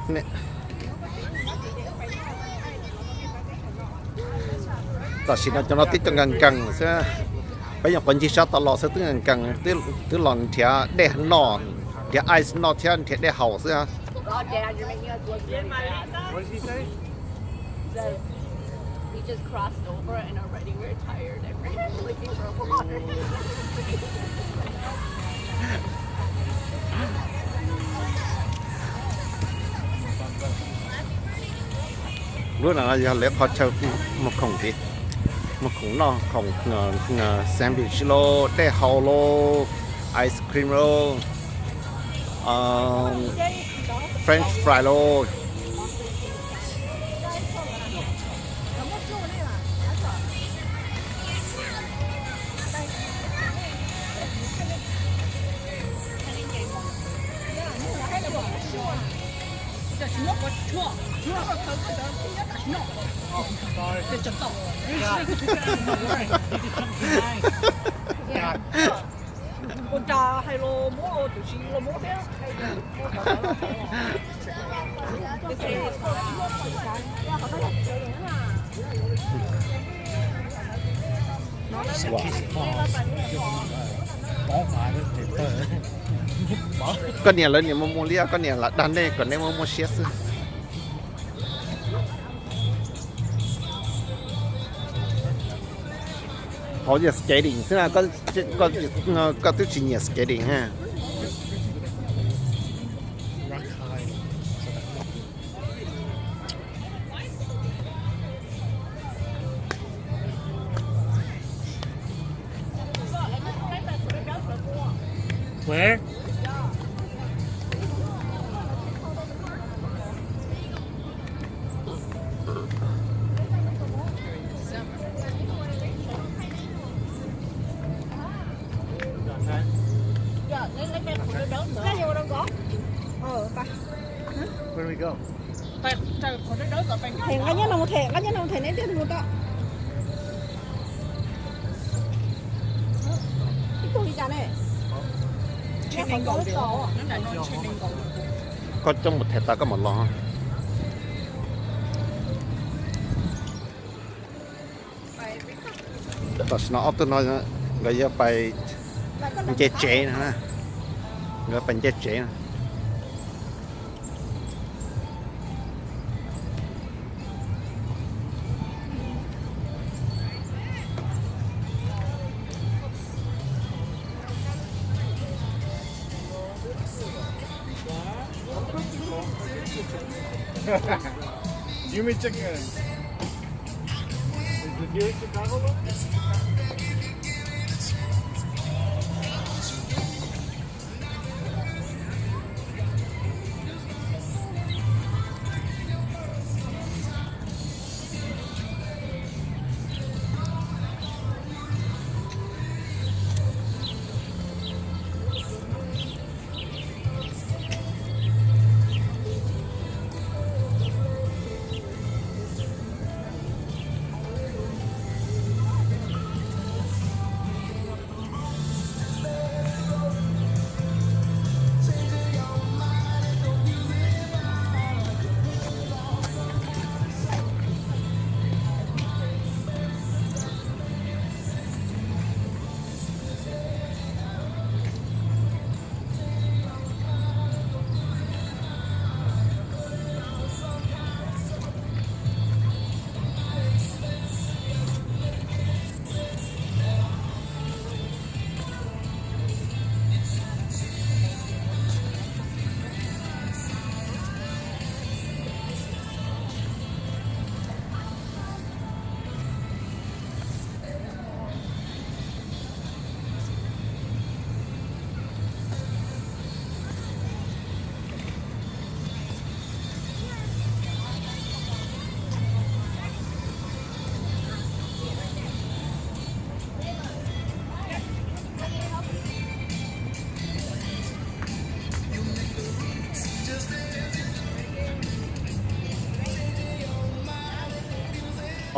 Tam sim no cov no twb cov nkees nkees xwb. Peb nyuam qhuav ncig sab tod los xwb twb nkees nkees, twb los nrhiav dej noj, nrhiav ice noj thiab nrhiav dej haus xwb. Lub no yog lawv qhov chaw muag khoom tid, muag khoom noj, khoom sandwich lauj, dej haus lauj, ice cream lauj, French fry lauj. Koj niam lawv niam muaj muaj liab, koj niam lam dag nej kom nej muaj muaj siab xwb. Hauv yog skating xwb na, koj twb tsis nyiam skating ha. Them nqa nyiaj no mus them, nqa nyiaj no mus them neb thiaj mus tau. Ib tug li cas ne? Koj coj mus them tas koj mam los. Tam sim no ob tug no nkawd yuav pais nce tsev no, nkawd pais nce tsev no.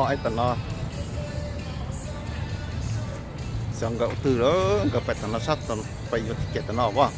Ib tam no xyov nkawd ua twg lawm, nkawd pais tam no sab, pais yuav ticket tam no as.